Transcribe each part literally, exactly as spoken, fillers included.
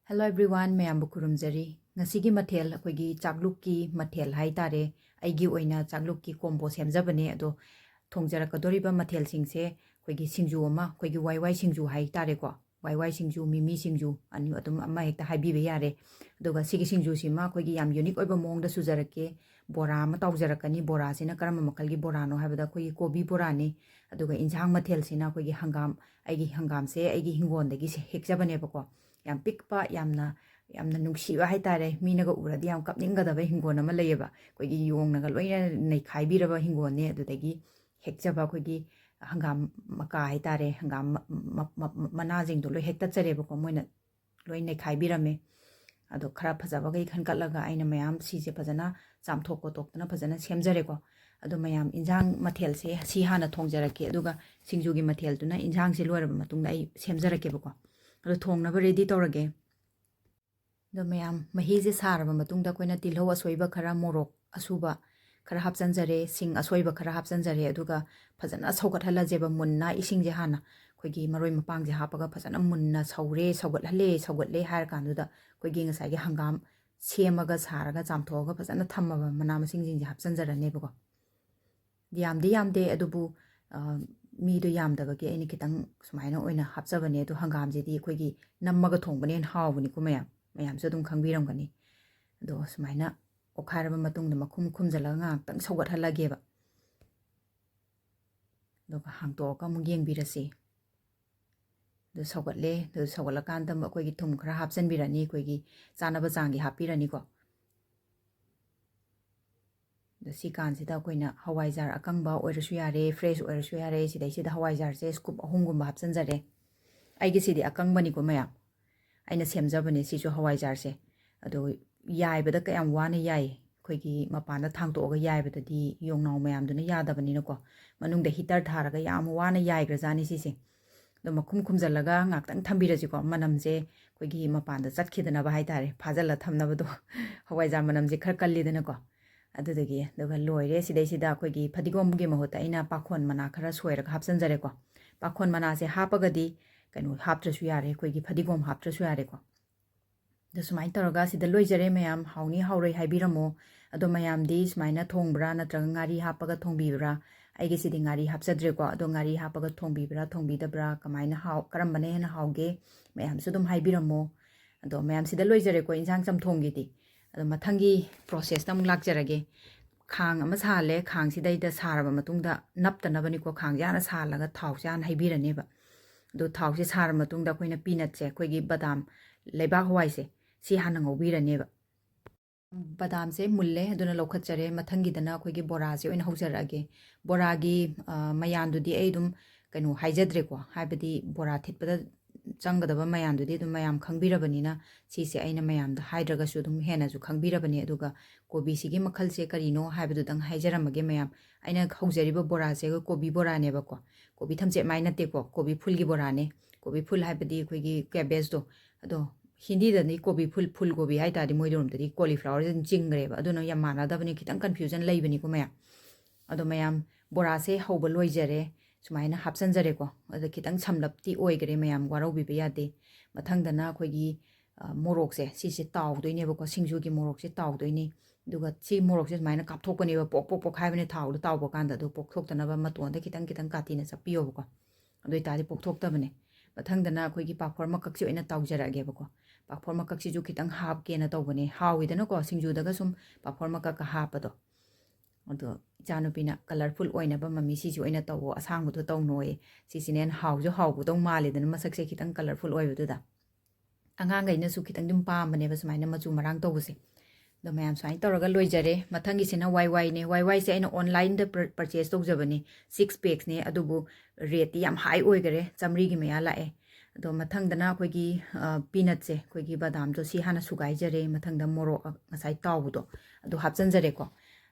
Hello everyone, ꯃꯌꯥꯝꯕꯨ ꯈꯨꯔꯨꯝꯖꯔꯤ꯫ ꯉꯁꯤꯒꯤ ꯃꯊꯦꯜ ꯑꯩꯈꯣꯏꯒꯤ ꯆꯥꯛꯂꯨꯛꯀꯤ ꯃꯊꯦꯜ ꯍꯥꯏꯇꯥꯔꯦ꯫ ꯑꯩꯒꯤ ꯑꯣꯏꯅ ꯆꯥꯛꯂꯨꯛꯀꯤ combo ꯁꯦꯝꯖꯕꯅꯦ꯫ ꯑꯗꯣ ꯊꯣꯡꯖꯔꯛꯀꯗꯧꯔꯤꯕ ꯃꯊꯦꯜꯁꯤꯡꯁꯦ ꯑꯩꯈꯣꯏꯒꯤ ꯁꯤꯡꯖꯨ ꯑꯃ, ꯑꯩꯈꯣꯏꯒꯤ ꯋꯥꯏ ꯋꯥꯏ ꯁꯤꯡꯖꯨ ꯍꯥꯏꯇꯥꯔꯦꯀꯣ꯫ ꯋꯥꯏ ꯋꯥꯏ ꯁꯤꯡꯖꯨ, ꯃꯤꯃꯤ ꯁꯤꯡꯖꯨ, ꯑꯅꯤ ꯑꯗꯨꯝ ꯑꯃ ꯍꯦꯛꯇ ꯍꯥꯏꯕꯤꯕ ꯌꯥꯔꯦ꯫ ꯑꯗꯨꯒ ꯁꯤꯒꯤ ꯁꯤꯡꯖꯨꯁꯤꯃ ꯑꯩꯈꯣꯏꯒꯤ ꯌꯥꯝ unique ꯑꯣꯏꯕ ꯃꯑꯣꯡꯗ ꯁꯨꯖꯔꯛꯀꯦ꯫ ꯕꯣꯔꯥ ꯑꯃ ꯇꯥꯎꯖꯔꯛꯀꯅꯤ꯫ ꯕꯣꯔꯥꯁꯤꯅ ꯀꯔꯝꯕ ꯃꯈꯜꯒꯤ ꯕꯣꯔꯥꯅꯣ ꯍꯥꯏꯕꯗ ꯑꯩꯈꯣꯏꯒꯤ ꯀꯣꯕꯤ ꯕꯣꯔꯥꯅꯤ꯫ ꯑꯗꯨꯒ ꯏꯟꯁꯥꯡ ꯃꯊꯦꯜꯁꯤꯅ ꯑꯩꯈꯣꯏꯒꯤ ꯍꯪꯒꯥꯝ, ꯑꯩꯒꯤ ꯍꯪꯒꯥꯝꯁꯦ ꯑꯩꯒꯤ ꯍꯤꯡꯒꯣꯜꯗꯒꯤ ꯁꯦ-, ꯍꯦꯛꯆꯕꯅꯦꯕꯀꯣ꯫ ꯌꯥꯝ ꯄꯤꯛꯄ, ꯌꯥꯝꯅ, ꯌꯥꯝꯅ ꯅꯨꯡꯁꯤꯕ ꯍꯥꯏꯇꯥꯔꯦ꯫ ꯃꯤꯅꯒ ꯎꯔꯗꯤ ꯌꯥꯝ ꯀꯞꯅꯤꯡꯒꯗꯕ ꯍꯤꯡꯒꯣꯜ ꯑꯃ ꯂꯩꯌꯦꯕ꯫ ꯑꯩꯈꯣꯏꯒꯤ ꯌꯣꯡꯅꯒ ꯂꯣꯏꯅ ꯅꯩꯈꯥꯏꯕꯤꯔꯕ ꯍꯤꯡꯒꯣꯜꯅꯦ꯫ ꯑꯗꯨꯗꯒꯤ ꯍꯦꯛꯆꯕ ꯑꯩꯈꯣꯏꯒꯤ ꯍꯪꯒꯥꯝ ꯃꯀꯥ ꯍꯥꯏꯇꯥꯔꯦ, ꯍꯪꯒꯥꯝ ꯃ-, ꯃ-, ꯃ-, ꯃꯅꯥꯁꯤꯡꯗꯣ ꯂꯣꯏ ꯍꯦꯛꯇꯠꯆꯔꯦꯕꯀꯣ꯫ ꯃꯣꯏꯅ ꯂꯣꯏ ꯅꯩꯈꯥꯏꯕꯤꯔꯝꯃꯦ꯫ ꯑꯗꯣ ꯈꯔ ꯐꯖꯕꯈꯩ ꯈꯟꯀꯠꯂꯒ ꯑꯩꯅ ꯃꯌꯥꯝ ꯁꯤꯁꯦ ꯐꯖꯅ ꯆꯥꯝꯊꯣꯛ ꯈꯣꯠꯇꯣꯛꯇꯅ ꯐꯖꯅ ꯁꯦꯝꯖꯔꯦꯀꯣ꯫ ꯑꯗꯣ ꯃꯌꯥꯝ ꯏꯟꯖꯥꯡ ꯃꯊꯦꯜꯁꯦ ꯁꯤ ꯍꯥꯟꯅ ꯊꯣꯡꯖꯔꯛꯀꯦ, ꯑꯗꯨꯒ ꯁꯤꯡꯖꯨꯒꯤ ꯃꯊꯦꯜꯗꯨꯅ ꯏꯟꯖꯥꯡꯁꯦ ꯂꯣꯏꯔꯕ ꯃꯇꯨꯡꯗ ꯑꯩ ꯁꯦꯝꯖꯔꯛꯀꯦꯕꯀꯣ꯫ ꯑꯗꯣ ꯊꯣꯡꯅꯕ ready ꯇꯧꯔꯒꯦ꯫ ꯑꯗꯣ ꯃꯌꯥꯝ, ꯃꯍꯤꯁꯦ ꯁꯥꯔꯕ ꯃꯇꯨꯡꯗ ꯑꯩꯈꯣꯏꯅ ꯇꯤꯜꯍꯧ ꯑꯁꯣꯏꯕ ꯈꯔ, ꯃꯣꯔꯣꯛ ꯑꯁꯨꯕ ꯈꯔ ꯍꯥꯞꯆꯤꯟꯖꯔꯦ, ꯁꯤꯡ ꯑꯁꯣꯏꯕ ꯈꯔ ꯍꯥꯞꯆꯤꯟꯖꯔꯦ, ꯑꯗꯨꯒ ꯐꯖꯅ ꯁꯧꯒꯠꯍꯜꯂꯁꯦꯕ꯫ ꯃꯨꯟꯅ ꯏꯁꯤꯡꯁꯦ ꯍꯥꯟꯅ ꯑꯩꯈꯣꯏꯒꯤ ꯃꯔꯣꯏ ꯃꯄꯥꯡꯁꯦ ꯍꯥꯞꯄꯒ ꯐꯖꯅ ꯃꯨꯟꯅ ꯁꯧꯔꯦ, ꯁꯧꯒꯠꯍꯜꯂꯦ, ꯁꯧꯒꯠꯂꯦ ꯍꯥꯏꯔ ꯀꯥꯟꯗꯨꯗ ꯑꯩꯈꯣꯏꯒꯤ ꯉꯁꯥꯏꯒꯤ ꯍꯪꯒꯥꯝ ꯁꯦꯝꯃꯒ ꯁꯥꯔꯒ ꯆꯥꯝꯊꯣꯛꯑꯒ ꯐꯖꯅ ꯊꯝꯃꯕ ꯃꯅꯥ ꯃꯁꯤꯡꯁꯤꯡꯁꯦ ꯍꯥꯞꯆꯤꯟꯖꯔꯅꯦꯕꯀꯣ꯫ ꯌꯥꯝꯗꯤ ꯌꯥꯝꯗꯦ, ꯑꯗꯨꯕꯨ, ꯑ, ꯃꯤꯗꯣ ꯌꯥꯝꯗꯕꯒꯤ ꯑꯩꯅ ꯈꯤꯇꯪ ꯁꯨꯃꯥꯏꯅ ꯑꯣꯏꯅ ꯍꯥꯞꯆꯕꯅꯦ꯫ ꯑꯗꯣ ꯍꯪꯒꯥꯝꯁꯤꯗꯤ ꯑꯩꯈꯣꯏꯒꯤ ꯅꯝꯃꯒ ꯊꯣꯡꯕꯅ ꯍꯦꯟꯅ ꯍꯥꯎꯕꯅꯤꯀꯣ ꯃꯌꯥꯝ꯫ ꯃꯌꯥꯝꯁꯨ ꯑꯗꯨꯝ ꯈꯪꯕꯤꯔꯝꯒꯅꯤ꯫ ꯑꯗꯣ ꯁꯨꯃꯥꯏꯅ ꯑꯣꯠꯈꯥꯏꯔꯕ ꯃꯇꯨꯡꯗ ꯃꯈꯨꯝ ꯈꯨꯝꯖꯤꯜꯂꯒ ꯉꯥꯏꯍꯥꯛꯇꯪ ꯁꯧꯒꯠꯍꯜꯂꯒꯦꯕ꯫ ꯑꯗꯨꯒ ꯍꯥꯡꯇꯣꯛꯑꯒ ꯑꯃꯨꯛ ꯌꯦꯡꯕꯤꯔꯁꯤ꯫ ꯑꯗꯨ ꯁꯧꯒꯠꯂꯦ꯫ ꯑꯗꯨ ꯁꯧꯒꯠꯂꯀꯥꯟꯗ ꯑꯃꯨꯛ ꯑꯩꯈꯣꯏꯒꯤ ꯊꯨꯝ ꯈꯔ ꯍꯥꯞꯆꯤꯟꯕꯤꯔꯅꯤ, ꯑꯩꯈꯣꯏꯒꯤ ꯆꯥꯅꯕ ꯆꯥꯡꯒꯤ ꯍꯥꯞꯄꯤꯔꯅꯤꯀꯣ꯫ ꯑꯗꯣ ꯁꯤ ꯀꯥꯟꯁꯤꯗ ꯑꯩꯈꯣꯏꯅ ꯍꯋꯥꯏꯖꯥꯔ ꯑꯀꯪꯕ ꯑꯣꯏꯔꯁꯨ ꯌꯥꯔꯦ, fresh ꯑꯣꯏꯔꯁꯨ ꯌꯥꯔꯦ꯫ ꯁꯤꯗꯩꯁꯤꯗ ꯍꯋꯥꯏꯖꯥꯔꯁꯦ scoop ꯑꯍꯨꯝꯒꯨꯝꯕ ꯍꯥꯞꯆꯤꯟꯖꯔꯦ꯫ ꯑꯩꯒꯤꯁꯤꯗꯤ ꯑꯀꯪꯕꯅꯤꯀꯣ ꯃꯌꯥꯝ, ꯑꯩꯅ ꯁꯦꯝꯖꯕꯅꯦ ꯁꯤꯁꯨ ꯍꯋꯥꯏꯖꯥꯔꯁꯦ꯫ ꯑꯗꯣ ꯌꯥꯏꯕꯗ ꯀꯌꯥꯝ ꯋꯥꯅ ꯌꯥꯏ, ꯑꯩꯈꯣꯏꯒꯤ ꯃꯄꯥꯟꯗ ꯊꯥꯡꯇꯣꯛꯑꯒ ꯌꯥꯏꯕꯗꯗꯤ ꯌꯣꯡꯅꯥꯎ ꯃꯌꯥꯝꯗꯨꯅ ꯌꯥꯗꯕꯅꯤꯅꯀꯣ꯫ ꯃꯅꯨꯡꯗ heater ꯊꯥꯔꯒ ꯌꯥꯝ ꯋꯥꯅ ꯌꯥꯏꯈ꯭ꯔꯖꯥꯠꯅꯤ ꯁꯤꯁꯦ꯫ ꯑꯗꯣ ꯃꯈꯨꯝ ꯈꯨꯝꯖꯤꯜꯂꯒ ꯉꯥꯛꯇꯪ ꯊꯝꯕꯤꯔꯁꯤꯀꯣ, ꯃꯅꯝꯁꯦ ꯑꯩꯈꯣꯏꯒꯤ ꯃꯄꯥꯟꯗ ꯆꯠꯈꯤꯗꯅꯕ ꯍꯥꯏꯇꯥꯔꯦ, ꯐꯥꯖꯤꯜꯂ ꯊꯝꯅꯕꯗꯣ꯫ ꯍꯋꯥꯏꯖꯥꯔ ꯃꯅꯝꯁꯦ ꯈꯔ ꯀꯜꯂꯤꯗꯅꯀꯣ꯫ ꯑꯗꯨꯗꯒꯤ, ꯑꯗꯨꯒ ꯂꯣꯏꯔꯦ꯫ ꯁꯤꯗꯩꯁꯤꯗ ꯑꯩꯈꯣꯏꯒꯤ ꯐꯗꯤꯒꯣꯝꯒꯤ ꯃꯍꯨꯠꯇ ꯑꯩꯅ ꯄꯥꯈꯣꯟ ꯃꯅꯥ ꯈꯔ ꯁꯣꯏꯔꯒ ꯍꯥꯞꯆꯤꯟꯖꯔꯦꯀꯣ꯫ ꯄꯥꯈꯣꯟ ꯃꯅꯥꯁꯦ ꯍꯥꯞꯄꯒꯗꯤ ꯀꯩꯅꯣ ꯍꯥꯞꯇ꯭ꯔꯁꯨ ꯌꯥꯔꯦ, ꯑꯩꯈꯣꯏꯒꯤ ꯐꯗꯤꯒꯣꯝ ꯍꯥꯞꯇ꯭ꯔꯁꯨ ꯌꯥꯔꯦꯀꯣ꯫ ꯑꯗꯣ ꯁꯨꯃꯥꯏꯅ ꯇꯧꯔꯒ ꯁꯤꯗ ꯂꯣꯏꯖꯔꯦ ꯃꯌꯥꯝ꯫ ꯍꯥꯎꯅꯤ ꯍꯥꯎꯔꯣꯏ ꯍꯥꯏꯕꯤꯔꯝꯃꯣ꯫ ꯑꯗꯣ ꯃꯌꯥꯝꯗꯤ ꯁꯨꯃꯥꯏꯅ ꯊꯣꯡꯕ꯭ꯔꯥ ꯅꯠꯇ꯭ꯔꯒ ꯉꯥꯔꯤ ꯍꯥꯞꯄꯒ ꯊꯣꯡꯕꯤꯕ꯭ꯔꯥ? ꯑꯩꯒꯤꯁꯤꯗꯤ ꯉꯥꯔꯤ ꯍꯥꯞꯆꯗ꯭ꯔꯦꯀꯣ꯫ ꯑꯗꯣ ꯉꯥꯔꯤ ꯍꯥꯞꯄꯒ ꯊꯣꯡꯕꯤꯕ꯭ꯔꯥ ꯊꯣꯡꯕꯤꯗꯕ꯭ꯔꯥ, ꯀꯃꯥꯏꯅ ꯍꯥꯎ-, ꯀꯔꯝꯕꯅ ꯍꯦꯟꯅ ꯍꯥꯎꯒꯦ? ꯃꯌꯥꯝꯁꯨ ꯑꯗꯨꯝ ꯍꯥꯏꯕꯤꯔꯝꯃꯣ꯫ ꯑꯗꯣ ꯃꯌꯥꯝ ꯁꯤꯗ ꯂꯣꯏꯖꯔꯦꯀꯣ ꯏꯟꯁꯥꯡ ꯆꯝꯊꯣꯡꯒꯤꯗꯤ꯫ ꯑꯗꯣ ꯃꯊꯪꯒꯤ processꯇ ꯑꯃꯨꯛ ꯂꯥꯛꯆꯔꯒꯦ꯫ ꯈꯥꯡ ꯑꯃ ꯁꯥꯍꯜꯂꯦ꯫ ꯈꯥꯡꯁꯤꯗꯩꯗ ꯁꯥꯔꯕ ꯃꯇꯨꯡꯗ ꯅꯞꯇꯅꯕꯅꯤꯀꯣ, ꯈꯥꯡꯁꯦ ꯍꯥꯟꯅ ꯁꯥꯍꯜꯂꯒ ꯊꯥꯎꯁꯦ ꯍꯥꯟꯅ ꯍꯩꯕꯤꯔꯅꯦꯕ꯫ ꯑꯗꯣ ꯊꯥꯎꯁꯦ ꯁꯥꯔ ꯃꯇꯨꯡꯗ ꯑꯩꯈꯣꯏꯅ peanutꯁꯦ, ꯑꯩꯈꯣꯏꯒꯤ ꯕꯗꯥꯝ, ꯂꯩꯕꯥꯛ ꯍꯋꯥꯏꯁꯦ, ꯁꯤ ꯍꯥꯟꯅ ꯉꯧꯕꯤꯔꯅꯦꯕ꯫ ꯕꯗꯥꯝꯁꯦ ꯃꯨꯜꯂꯦ, ꯑꯗꯨꯅ ꯂꯧꯈꯠꯆꯔꯦ꯫ ꯃꯊꯪꯒꯤꯗꯅ ꯑꯩꯈꯣꯏꯒꯤ ꯕꯣꯔꯥꯁꯦ ꯑꯣꯏꯅ ꯍꯧꯖꯔꯛꯑꯒꯦ꯫ ꯕꯣꯔꯥꯒꯤ, ꯑ, ꯃꯌꯥꯟꯗꯨꯗꯤ ꯑꯩ ꯑꯗꯨꯝ, ꯀꯩꯅꯣ, ꯍꯥꯏꯖꯗ꯭ꯔꯦꯀꯣ, ꯍꯥꯏꯕꯗꯤ ꯕꯣꯔꯥ ꯊꯤꯠꯄꯗ ꯆꯪꯒꯗꯕ ꯃꯌꯥꯟꯗꯨꯗꯤ ꯑꯗꯨꯝ ꯃꯌꯥꯝ ꯈꯪꯕꯤꯔꯕꯅꯤꯅ, ꯁꯤꯁꯦ ꯑꯩꯅ ꯃꯌꯥꯝꯗ ꯍꯥꯏꯗ꯭ꯔꯒꯁꯨ ꯑꯗꯨꯝ ꯍꯦꯟꯅꯁꯨ ꯈꯪꯕꯤꯔꯕꯅꯤ꯫ ꯑꯗꯨꯒ ꯀꯣꯕꯤꯁꯤꯒꯤ ꯃꯈꯜꯁꯦ ꯀꯔꯤꯅꯣ ꯍꯥꯏꯕꯗꯨꯗꯪ ꯍꯥꯏꯖꯔꯝꯃꯒꯦ ꯃꯌꯥꯝ꯫ ꯑꯩꯅ ꯍꯧꯖꯔꯤꯕ ꯕꯣꯔꯥꯁꯦ ꯑꯩꯈꯣꯏ ꯀꯣꯕꯤ ꯕꯣꯔꯥꯅꯦꯕꯀꯣ꯫ ꯀꯣꯕꯤ ꯊꯝꯆꯦꯠ ꯃꯥꯏ ꯅꯠꯇꯦꯀꯣ, ꯀꯣꯕꯤ ꯐꯨꯜꯒꯤ ꯕꯣꯔꯥꯅꯦ꯫ ꯀꯣꯕꯤ ꯐꯨꯜ ꯍꯥꯏꯕꯗꯤ ꯑꯩꯈꯣꯏꯒꯤ cabbageꯇꯣ, ꯑꯗꯣ ꯍꯤꯟꯗꯤꯗꯗꯤ ꯀꯣꯕꯤ ꯐꯨꯜ, ꯐꯨꯜ ꯀꯣꯕꯤ ꯍꯥꯏ ꯇꯥꯔꯗꯤ ꯃꯣꯏꯔꯣꯝꯗꯗꯤ cauliflowerꯁꯦ ꯑꯗꯨꯝ ꯆꯤꯡꯈ꯭ꯔꯦꯕ꯫ ꯑꯗꯨꯅ ꯌꯥꯝ ꯃꯥꯟꯅꯗꯕꯅꯤ, ꯈꯤꯇꯪ confusion ꯂꯩꯕꯅꯤꯀꯣ ꯃꯌꯥꯝ꯫ ꯑꯗꯣ ꯃꯌꯥꯝ, ꯕꯣꯔꯥꯁꯦ ꯍꯧꯕ ꯂꯣꯏꯖꯔꯦ꯫ ꯁꯨꯃꯥꯏꯅ ꯍꯥꯞꯆꯟꯖꯔꯦꯀꯣ꯫ ꯑꯗ ꯈꯤꯇꯪ ꯁꯝꯂꯞꯇꯤ ꯑꯣꯏꯈꯔꯦ ꯃꯌꯥꯝ, ꯋꯥꯔꯧꯕꯤꯕ ꯌꯥꯗꯦ꯫ ꯃꯊꯪꯗꯅ ꯑꯩꯈꯣꯏꯒꯤ, ꯑ, ꯃꯣꯔꯣꯛꯁꯦ, ꯁꯤꯁꯦ ꯇꯥꯎꯗꯣꯏꯅꯦꯕꯀꯣ, ꯁꯤꯡꯖꯨꯒꯤ ꯃꯣꯔꯣꯛꯁꯦ ꯇꯥꯎꯗꯣꯏꯅꯦ꯫ ꯑꯗꯨꯒ ꯁꯤ ꯃꯣꯔꯣꯛꯁꯦ ꯁꯨꯃꯥꯏꯅ ꯀꯥꯞꯊꯣꯛꯀꯅꯦꯕ, ꯄꯣꯛ ꯄꯣꯛ ꯄꯣꯛ ꯍꯥꯏꯕꯅꯦ ꯊꯥꯎꯗ ꯇꯥꯎꯕ ꯀꯥꯟꯗ꯫ ꯑꯗꯨ ꯄꯣꯛꯊꯣꯛꯇꯅꯕ ꯃꯇꯣꯟꯗ ꯈꯤꯇꯪ ꯈꯤꯇꯪ ꯀꯥꯇꯤꯅ ꯆꯞꯄꯤꯌꯣꯕꯀꯣ꯫ ꯑꯗꯨ ꯑꯣꯏꯇꯥꯔꯗꯤ ꯄꯣꯛꯊꯣꯛꯇꯕꯅꯦ꯫ ꯃꯊꯪꯗꯅ ꯑꯩꯈꯣꯏꯒꯤ ꯄꯥꯐꯣꯔ ꯃꯀꯛꯁꯦ ꯑꯣꯏꯅ ꯇꯥꯎꯖꯔꯛꯑꯒꯦꯕꯀꯣ꯫ ꯄꯥꯐꯣꯔ ꯃꯀꯛꯁꯤꯁꯨ ꯈꯤꯇꯪ ꯍꯥꯞꯀꯦꯅ ꯇꯧꯕꯅꯦ, ꯍꯥꯎꯋꯤꯗꯅꯀꯣ ꯁꯤꯡꯖꯨꯗꯒ ꯁꯨꯝ ꯄꯥꯐꯣꯔ ꯃꯀꯛꯀ ꯍꯥꯞꯄꯗꯣ꯫ ꯑꯗꯣ ꯏꯆꯥꯅꯨꯄꯤꯅ colourful ꯑꯣꯏꯅꯕ ꯃꯃꯤ ꯁꯤꯁꯨ ꯑꯣꯏꯅ ꯇꯧꯋꯣ, ꯑꯁꯥꯡꯕꯗꯣ ꯇꯧꯅꯣꯌꯦ꯫ ꯁꯤꯁꯤꯅ ꯍꯦꯟꯅ ꯍꯥꯎꯁꯨ ꯍꯥꯎꯒꯗꯧ ꯃꯥꯜꯂꯦꯗꯅ, ꯃꯁꯛꯁꯦ ꯈꯤꯇꯪ colourful ꯑꯣꯏꯕꯗꯨꯗ꯫ ꯑꯉꯥꯡꯈꯩꯅꯁꯨ ꯈꯤꯇꯪ ꯑꯗꯨꯝ ꯄꯥꯝꯕꯅꯦꯕ ꯁꯨꯃꯥꯏꯅ ꯃꯆꯨ ꯃꯔꯥꯡ ꯇꯧꯕꯁꯦ꯫ ꯑꯗꯣ ꯃꯌꯥꯝ ꯁꯨꯃꯥꯏꯅ ꯇꯧꯔꯒ ꯂꯣꯏꯖꯔꯦ꯫ ꯃꯊꯪꯒꯤꯁꯤꯅ ꯋꯥꯏ ꯋꯥꯏꯅꯦ꯫ ꯋꯥꯏ ꯋꯥꯏꯁꯦ ꯑꯩꯅ onlineꯗ pur-, purchase ꯇꯧꯖꯕꯅꯤ, six packsꯅꯦ, ꯑꯗꯨꯕꯨ rateꯇꯤ ꯌꯥꯝ high ꯑꯣꯏꯈꯔꯦ, ꯆꯥꯝꯃꯔꯤꯒꯤ ꯃꯌꯥ ꯂꯥꯛꯑꯦ꯫ ꯑꯗꯣ ꯃꯊꯪꯗꯅ ꯑꯩꯈꯣꯏꯒꯤ, ꯑ, peanutꯁꯦ, ꯑꯩꯈꯣꯏꯒꯤ ꯕꯗꯥꯝꯗꯣ, ꯁꯤ ꯍꯥꯟꯅ ꯁꯨꯒꯥꯏꯖꯔꯦ꯫ ꯃꯊꯪꯗ ꯃꯣꯔꯣꯛ, ꯑ, ꯉꯁꯥꯏ ꯇꯥꯎꯕꯗꯣ, ꯑꯗꯨ ꯍꯥꯞꯆꯤꯟꯖꯔꯦꯀꯣ꯫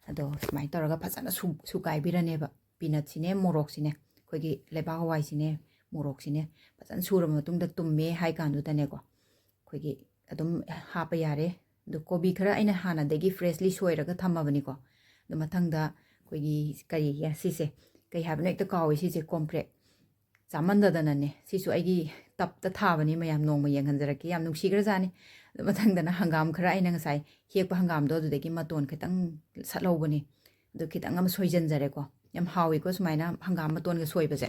ꯑꯗꯣ ꯁꯨꯃꯥꯏꯅ ꯇꯧꯔꯒ ꯐꯖꯅ ꯁꯨ-, ꯁꯨꯒꯥꯏꯕꯤꯔꯅꯦꯕ꯫ Peanutꯁꯤꯅꯦ, ꯃꯣꯔꯣꯛꯁꯤꯅꯦ, ꯑꯩꯈꯣꯏꯒꯤ ꯂꯩꯕꯥꯛ ꯍꯋꯥꯏꯁꯤꯅꯦ, ꯃꯣꯔꯣꯛꯁꯤꯅꯦ ꯐꯖꯅ ꯁꯨꯔꯕ ꯃꯇꯨꯡꯗ ꯇꯨꯝꯃꯦ ꯍꯥꯏ ꯀꯥꯟꯗꯨꯗꯅꯦꯀꯣ, ꯑꯩꯈꯣꯏꯒꯤ ꯑꯗꯨꯝ ꯍꯥꯞꯄ ꯌꯥꯔꯦ꯫ ꯑꯗꯣ ꯀꯣꯕꯤ ꯈꯔ ꯑꯩꯅ ꯍꯥꯟꯅꯗꯒꯤ freshly ꯁꯣꯏꯔꯒ ꯊꯝꯃꯕꯅꯤꯀꯣ꯫ ꯑꯗꯣ ꯃꯊꯪꯗ ꯑꯩꯈꯣꯏꯒꯤ ꯀꯔꯤꯒꯤ ꯁꯤꯁꯦ, ꯀꯩ ꯍꯥꯏꯕꯅꯣ ꯍꯦꯛꯇ ꯀꯥꯎꯋꯦ ꯁꯤꯁꯦ, ꯀꯣꯝꯄ꯭ꯔꯦꯛ꯫ ꯆꯥꯃꯟꯗꯗꯅꯅꯦ, ꯁꯤꯁꯨ ꯑꯩꯒꯤ ꯇꯞꯇ ꯊꯥꯕꯅꯤ ꯃꯌꯥꯝ, ꯅꯣꯡꯃ ꯌꯦꯡꯍꯟꯖꯔꯛꯀꯦ꯫ ꯌꯥꯝ ꯅꯨꯡꯁꯤꯈ꯭ꯔꯖꯥꯠꯅꯤ꯫ ꯑꯗꯨ ꯃꯊꯪꯗꯅ ꯍꯪꯒꯥꯝ ꯈꯔ, ꯑꯩꯅ ꯉꯁꯥꯏ ꯍꯦꯛꯄ ꯍꯪꯒꯥꯝꯗꯣ ꯑꯗꯨꯗꯒꯤ ꯃꯇꯣꯟ ꯈꯤꯇꯪ ꯁꯠꯍꯧꯕꯅꯤ꯫ ꯑꯗꯨ ꯈꯤꯇꯪ ꯑꯃ ꯁꯣꯏꯖꯟꯖꯔꯦꯀꯣ꯫ ꯌꯥꯝ ꯍꯥꯎꯏꯀꯣ ꯁꯨꯃꯥꯏꯅ ꯍꯪꯒꯥꯝ ꯃꯇꯣꯟꯒ ꯁꯣꯏꯕꯁꯦ꯫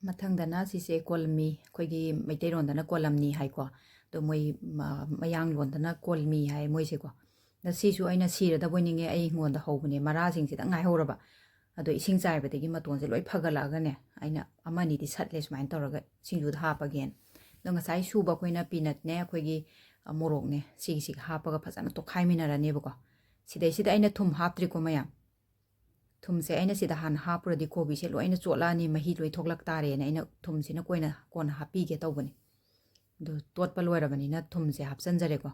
ꯃꯊꯪꯗꯅ ꯁꯤꯁꯦ ꯀꯣꯂꯝꯅꯤ, ꯑꯩꯈꯣꯏꯒꯤ ꯃꯩꯇꯩꯔꯣꯟꯗꯅ ꯀꯣꯂꯝꯅꯤ ꯍꯥꯏꯀꯣ꯫ ꯑꯗꯣ ꯃꯣꯏ ꯃ-, ꯃꯌꯥꯡꯂꯣꯟꯗꯅ ꯀꯣꯜꯃꯤ ꯍꯥꯏ ꯃꯣꯏꯁꯦꯀꯣ꯫ ꯑꯗ ꯁꯤꯁꯨ ꯑꯩꯅ ꯁꯤꯔꯗꯕꯣꯏ ꯅꯤꯡꯉꯦ, ꯑꯩ ꯍꯤꯡꯒꯣꯜꯗ ꯍꯧꯕꯅꯦ, ꯃꯔꯥꯁꯤꯡꯁꯤꯗꯪ ꯉꯥꯏꯍꯧꯔꯕ꯫ ꯑꯗꯣ ꯏꯁꯤꯡ ꯆꯥꯏꯕꯗꯒꯤ ꯃꯇꯣꯟꯁꯦ ꯂꯣꯏ ꯐꯒꯠꯂꯛꯑꯒꯅꯦ, ꯑꯩꯅ ꯑꯃ ꯑꯅꯤꯗꯤ ꯁꯠꯂꯦ ꯁꯨꯃꯥꯏꯅ ꯇꯧꯔꯒ ꯁꯤꯡꯖꯨꯗ ꯍꯥꯞꯄꯒꯦꯅ꯫ ꯑꯗꯣ ꯉꯁꯥꯏ ꯁꯨꯕ ꯑꯩꯈꯣꯏꯅ ꯄꯤꯅꯠꯅꯦ, ꯑꯩꯈꯣꯏꯒꯤ, ꯑ, ꯃꯣꯔꯣꯛꯅꯦ, ꯁꯤꯒꯤꯁꯤꯒ ꯍꯥꯞꯄꯒ ꯐꯖꯅ ꯇꯣꯠꯈꯥꯏꯃꯤꯟꯅꯔꯅꯦꯕꯀꯣ꯫ ꯁꯤꯗꯩꯁꯤꯗ ꯑꯩꯅ ꯊꯨꯝ ꯍꯥꯞꯇ꯭ꯔꯤꯀꯣ ꯃꯌꯥꯝ꯫ ꯊꯨꯝꯁꯦ ꯑꯩꯅ ꯁꯤꯗ ꯍꯥꯟꯅ ꯍꯥꯞꯄꯨꯔꯗꯤ ꯀꯣꯕꯤꯁꯦ ꯂꯣꯏꯅ ꯆꯣꯠꯂꯛꯑꯅꯤ, ꯃꯍꯤ ꯂꯣꯏ ꯊꯣꯛꯂꯛ ꯇꯥꯔꯦꯅ ꯑꯩꯅ ꯊꯨꯝꯁꯤꯅ ꯀꯣꯏꯅ, ꯀꯣꯟꯅ ꯍꯥꯞꯄꯤꯒꯦ ꯇꯧꯕꯅꯤ꯫ ꯑꯗꯨ ꯇꯣꯠꯄ ꯂꯣꯏꯔꯕꯅꯤꯅ ꯊꯨꯝꯁꯦ ꯍꯥꯞꯆꯟꯖꯔꯦꯀꯣ꯫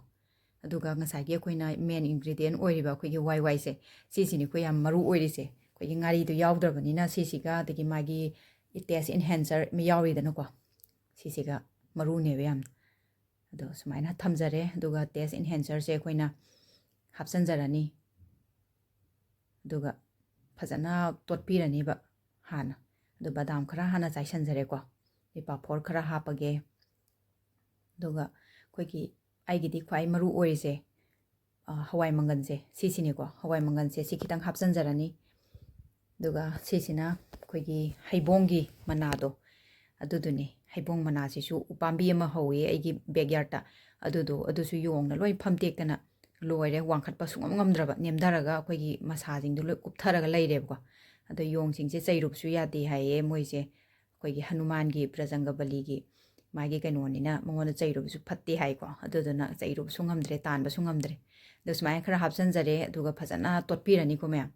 ꯑꯗꯨꯒ ꯉꯁꯥꯏꯒꯤ ꯑꯩꯈꯣꯏꯅ main ingredient ꯑꯣꯏꯔꯤꯕ ꯑꯩꯈꯣꯏꯒꯤ ꯋꯥꯏ ꯋꯥꯏꯁꯦ, ꯁꯤꯁꯤꯅꯤ ꯑꯩꯈꯣꯏ ꯌꯥꯝ ꯃꯔꯨ ꯑꯣꯏꯔꯤꯁꯦ꯫ ꯑꯩꯈꯣꯏꯒꯤ ꯉꯥꯔꯤꯗꯨ ꯌꯥꯎꯗ꯭ꯔꯕꯅꯤꯅ ꯁꯤꯁꯤꯒ, ꯑꯗꯒꯤ ꯃꯥꯒꯤ taste enhancer ꯑꯃ ꯌꯥꯎꯔꯤꯗꯅꯀꯣ, ꯁꯤꯁꯤꯒ ꯃꯔꯨꯅꯦꯕ ꯌꯥꯝꯅ꯫ ꯑꯗꯣ ꯁꯨꯃꯥꯏꯅ ꯊꯝꯖꯔꯦ꯫ ꯑꯗꯨꯒ taste enhancerꯁꯦ ꯑꯩꯈꯣꯏꯅ ꯍꯥꯞꯆꯟꯖꯔꯅꯤ꯫ ꯑꯗꯨꯒ ꯐꯖꯅ ꯇꯣꯠꯄꯤꯔꯅꯤꯕ ꯍꯥꯟꯅ꯫ ꯑꯗꯨ ꯕꯗꯥꯝ ꯈꯔ ꯍꯥꯟꯅ ꯆꯥꯏꯁꯟꯖꯔꯦꯀꯣ꯫ ꯑꯗꯩ ꯄꯥꯐꯣꯔ ꯈꯔ ꯍꯥꯞꯄꯒꯦ꯫ ꯑꯗꯨꯒ ꯑꯩꯈꯣꯏꯒꯤ, ꯑꯩꯒꯤꯗꯤ ꯈ꯭ꯋꯥꯏ ꯃꯔꯨ ꯑꯣꯏꯔꯤꯁꯦ, ꯑ, ꯍꯋꯥꯏ ꯃꯪꯒꯟꯁꯦ ꯁꯤꯁꯤꯅꯤꯀꯣ꯫ ꯍꯋꯥꯏ ꯃꯪꯒꯟꯁꯦ ꯁꯤ ꯈꯤꯇꯪ ꯍꯥꯞꯆꯟꯖꯔꯅꯤ꯫ ꯑꯗꯨꯒ ꯁꯤꯁꯤꯅ ꯑꯩꯈꯣꯏꯒꯤ ꯍꯩꯕꯣꯡꯒꯤ ꯃꯅꯥꯗꯣ, ꯑꯗꯨꯗꯨꯅꯤ꯫ ꯍꯩꯕꯣꯡ ꯃꯅꯥꯁꯤꯁꯨ ꯎꯄꯥꯝꯕꯤ ꯑꯃ ꯍꯧꯋꯦ ꯑꯩꯒꯤ backyardꯇ꯫ ꯑꯗꯨꯗꯣ, ꯑꯗꯨꯁꯨ ꯌꯣꯡꯅ ꯂꯣꯏ ꯐꯝꯇꯦꯛꯇꯅ ꯂꯣꯏꯔꯦ, ꯋꯥꯡꯈꯠꯄ ꯁꯨꯡꯉꯝ ꯉꯝꯗ꯭ꯔꯕ, ꯅꯦꯝꯊꯔꯒ ꯑꯩꯈꯣꯏꯒꯤ ꯃꯁꯥꯁꯤꯡꯗꯣ ꯂꯣꯏ ꯀꯨꯞꯊꯔꯒ ꯂꯩꯔꯦꯕꯀꯣ꯫ ꯑꯗꯣ ꯌꯣꯡꯁꯤꯡꯁꯦ ꯆꯩꯔꯨꯕꯁꯨ ꯌꯥꯗꯦ ꯍꯥꯏꯌꯦ ꯃꯣꯏꯁꯦ, ꯑꯩꯈꯣꯏꯒꯤ ꯍꯅꯨꯃꯥꯟꯒꯤ, ꯕ꯭ꯔꯖꯪꯒ ꯕꯂꯤꯒꯤ ꯃꯥꯒꯤ ꯀꯩꯅꯣꯅꯤꯅ ꯃꯉꯣꯟꯗ ꯆꯩꯔꯨꯕꯁꯨ ꯐꯠꯇꯦ ꯍꯥꯏꯀꯣ꯫ ꯑꯗꯨꯗꯨꯅ ꯆꯩꯔꯨꯕꯁꯨ ꯉꯝꯗ꯭ꯔꯦ, ꯇꯥꯟꯕꯁꯨ ꯉꯝꯗ꯭ꯔꯦ꯫ ꯑꯗꯣ ꯁꯨꯃꯥꯏꯅ ꯈꯔ ꯍꯥꯞꯆꯟꯖꯔꯦ, ꯑꯗꯨꯒ ꯐꯖꯅ ꯇꯣꯠꯄꯤꯔꯅꯤꯀꯣ ꯃꯌꯥꯝ꯫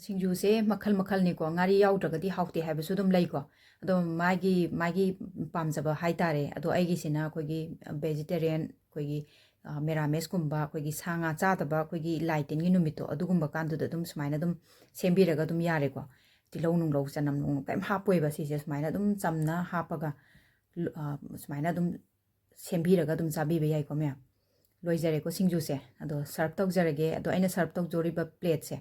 ꯁꯤꯡꯖꯨꯁꯦ ꯃꯈꯜ ꯃꯈꯜꯅꯤꯀꯣ, ꯉꯥꯔꯤ ꯌꯥꯎꯗ꯭ꯔꯒꯗꯤ ꯍꯥꯎꯇꯦ ꯍꯥꯏꯕꯁꯨ ꯑꯗꯨꯝ ꯂꯩꯀꯣ꯫ ꯑꯗꯣ ꯃꯥꯒꯤ, ꯃꯥꯒꯤ ꯄꯥꯝꯖꯕ ꯍꯥꯏꯇꯥꯔꯦ꯫ ꯑꯗꯣ ꯑꯩꯒꯤꯁꯤꯅ ꯑꯩꯈꯣꯏꯒꯤ vegetarian, ꯑꯩꯈꯣꯏꯒꯤ, ꯑ, ꯃꯦꯔꯥꯃꯦꯁꯀꯨꯝꯕ, ꯑꯩꯈꯣꯏꯒꯤ ꯁꯥ ꯉꯥ ꯆꯥꯗꯕ, ꯑꯩꯈꯣꯏꯒꯤ ꯂꯥꯏ ꯇꯤꯟꯒꯤ ꯅꯨꯃꯤꯠꯇꯣ, ꯑꯗꯨꯒꯨꯝꯕ ꯀꯥꯟꯗꯨꯗ ꯑꯗꯨꯝ ꯁꯨꯃꯥꯏꯅ ꯑꯗꯨꯝ ꯁꯦꯝꯕꯤꯔꯒ ꯑꯗꯨꯝ ꯌꯥꯔꯦꯀꯣ꯫ ꯇꯤꯜꯍꯧ ꯅꯨꯡꯂꯧ ꯆꯅꯝ ꯅꯨꯡ ꯀꯩꯝ ꯍꯥꯞꯄꯣꯏꯕ ꯁꯤꯁꯦ꯫ ꯁꯨꯃꯥꯏꯅ ꯑꯗꯨꯝ ꯆꯝꯅ ꯍꯥꯞꯄꯒ, ꯂꯨ-, ꯑ, ꯁꯨꯃꯥꯏꯅ ꯑꯗꯨꯝ ꯁꯦꯝꯕꯤꯔꯒ ꯑꯗꯨꯝ ꯆꯥꯕꯤꯕ ꯌꯥꯏꯀꯣ ꯃꯌꯥꯝ꯫ ꯂꯣꯏꯖꯔꯦꯀꯣ ꯁꯤꯡꯖꯨꯁꯦ꯫ ꯑꯗꯣ serve ꯇꯧꯖꯔꯒꯦ꯫ ꯑꯗꯣ ꯑꯩꯅ serve ꯇꯧꯖꯔꯤꯕ plateꯁꯦ,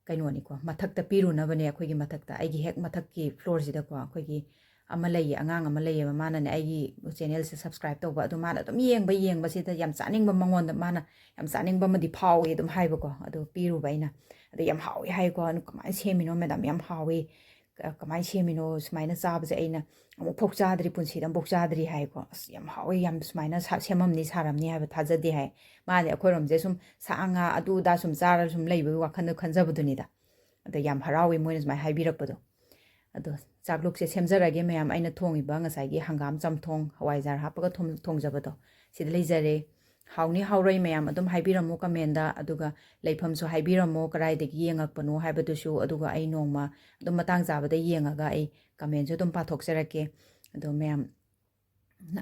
ꯀꯩꯅꯣꯅꯤꯀꯣ, ꯃꯊꯛꯇ ꯄꯤꯔꯨꯅꯕꯅꯦ꯫ ꯑꯩꯈꯣꯏꯒꯤ ꯃꯊꯛꯇ, ꯑꯩꯒꯤ ꯍꯦꯛ ꯃꯊꯛꯀꯤ floorꯁꯤꯗꯀꯣ, ꯑꯩꯈꯣꯏꯒꯤ ꯑꯃ ꯂꯩꯌꯦ, ꯑꯉꯥꯡ ꯑꯃ ꯂꯩꯌꯦꯕ, ꯃꯥꯅꯅꯦ ꯑꯩꯒꯤ channelꯁꯦ subscribe ꯇꯧꯕ꯫ ꯑꯗꯣ ꯃꯥꯅ ꯑꯗꯨꯝ ꯌꯦꯡꯕ, ꯌꯦꯡꯕꯁꯤꯗ ꯌꯥꯝ ꯆꯥꯅꯤꯡꯕ, ꯃꯉꯣꯟꯗ ꯃꯥꯅ ꯌꯥꯝ ꯆꯥꯅꯤꯡꯕ ꯑꯃꯗꯤ ꯐꯥꯎꯏ ꯑꯗꯨꯝ ꯍꯥꯏꯕꯀꯣ꯫ ꯑꯗꯣ ꯄꯤꯔꯨꯕ ꯑꯩꯅ꯫ ꯑꯗ ꯌꯥꯝ ꯍꯥꯎꯏ ꯍꯥꯏꯀꯣ꯫ "ꯑꯗꯨ ꯀꯃꯥꯏꯅ ꯁꯦꯝꯃꯤꯅꯣ madam? ꯌꯥꯝ ꯍꯥꯎꯏ꯫ ꯀ-, ꯀꯃꯥꯏꯅ ꯁꯦꯝꯃꯤꯅꯣ? ꯁꯨꯃꯥꯏꯅ ꯆꯥꯕꯁꯦ ꯑꯩꯅ ꯑꯃꯨꯛꯐꯥꯎ ꯆꯥꯗ꯭ꯔꯤ, ꯄꯨꯟꯁꯤꯗ ꯑꯃꯨꯛꯐꯥꯎ ꯆꯥꯗ꯭ꯔꯤ" ꯍꯥꯏꯀꯣ꯫ "ꯑꯁ, ꯌꯥꯝ ꯍꯥꯎꯋꯦ, ꯌꯥꯝ ꯁꯨꯃꯥꯏꯅ ꯁꯥ-, ꯁꯦꯝꯃꯝꯅꯤ, ꯁꯥꯔꯝꯅꯤ ꯍꯥꯏꯕ ꯊꯥꯖꯗꯦ" ꯍꯥꯏ꯫ ꯃꯥꯗꯤ ꯑꯩꯈꯣꯏꯔꯣꯝꯁꯦ ꯁꯨꯝ ꯁꯥ ꯉꯥ ꯑꯗꯨ ꯑꯗꯥ ꯁꯨꯝ ꯆꯥꯔ ꯁꯨꯝ ꯂꯩꯕꯒꯤ ꯋꯥꯈꯜꯗ ꯈꯟꯖꯕꯗꯨꯅꯤꯗ꯫ ꯑꯗ ꯌꯥꯝ ꯍꯔꯥꯎꯋꯤ ꯃꯣꯏꯅ ꯁꯨꯃꯥꯏꯅ ꯍꯥꯏꯕꯤꯔꯛꯄꯗꯣ꯫ ꯑꯗꯣ ꯆꯥꯛꯂꯨꯛꯁꯦ ꯁꯦꯝꯖꯔꯒꯦ ꯃꯌꯥꯝ꯫ ꯑꯩꯅ ꯊꯣꯡꯉꯤꯕ ꯉꯁꯥꯏꯒꯤ ꯍꯪꯒꯥꯝ ꯆꯝꯊꯣꯡ, ꯍꯋꯥꯏꯖꯥꯔ ꯍꯥꯞꯄꯒ ꯊꯣꯡ-, ꯊꯣꯡꯖꯕꯗꯣ ꯁꯤꯗ ꯂꯩꯖꯔꯦ꯫ ꯍꯥꯎꯅꯤ ꯍꯥꯎꯔꯣꯏ ꯃꯌꯥꯝ ꯑꯗꯨꯝ ꯍꯥꯏꯕꯤꯔꯝꯃꯨ commentꯗ, ꯑꯗꯨꯒ ꯂꯩꯐꯝꯁꯨ ꯍꯥꯏꯕꯤꯔꯝꯃꯨ ꯀꯗꯥꯏꯗꯒꯤ ꯌꯦꯡꯉꯛꯄꯅꯣ ꯍꯥꯏꯕꯗꯨꯁꯨ, ꯑꯗꯨꯒ ꯑꯩ ꯅꯣꯡꯃ ꯑꯗꯨꯝ ꯃꯇꯥꯡ ꯆꯥꯕꯗ ꯌꯦꯡꯉꯒ ꯑꯩ commentꯁꯨ ꯑꯗꯨꯝ ꯄꯥꯊꯣꯛꯆꯔꯛꯀꯦ꯫ ꯑꯗꯣ ꯃꯌꯥꯝ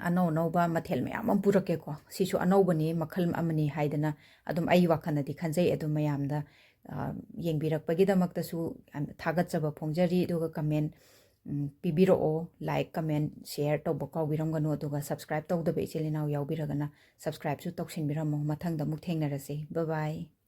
ꯑꯅꯧ ꯑꯅꯧꯕ ꯃꯊꯦꯜ ꯃꯌꯥꯝ ꯑꯃ ꯄꯨꯔꯛꯀꯦꯀꯣ꯫ ꯁꯤꯁꯨ ꯑꯅꯧꯕꯅꯤ, ꯃꯈꯜ ꯑꯃꯅꯤ ꯍꯥꯏꯗꯅ ꯑꯗꯨꯝ ꯑꯩ ꯋꯥꯈꯜꯅꯗꯤ ꯈꯟꯖꯩ꯫ ꯑꯗꯨꯝ ꯃꯌꯥꯝꯗ, ꯑ, ꯌꯦꯡꯕꯤꯔꯛꯄꯒꯤꯗꯃꯛꯇꯁꯨ ꯌꯥꯝ ꯊꯥꯒꯠꯆꯕ ꯐꯣꯡꯖꯔꯤ꯫ ꯑꯗꯨꯒ comment, ꯎꯝ, ꯄꯤꯕꯤꯔꯛꯑꯣ, like, comment, share ꯇꯧꯕ ꯀꯥꯎꯕꯤꯔꯝꯒꯅꯨ꯫ ꯑꯗꯨꯒ subscribe ꯇꯧꯗꯕ ꯏꯆꯤꯜ ꯏꯅꯥꯎ ꯌꯥꯎꯕꯤꯔꯒꯅ subscribeꯁꯨ ꯇꯧꯁꯤꯟꯕꯤꯔꯝꯃꯣ꯫ ꯃꯊꯪꯗ ꯑꯃꯨꯛ ꯊꯦꯡꯅꯔꯁꯤ꯫ Bye bye꯫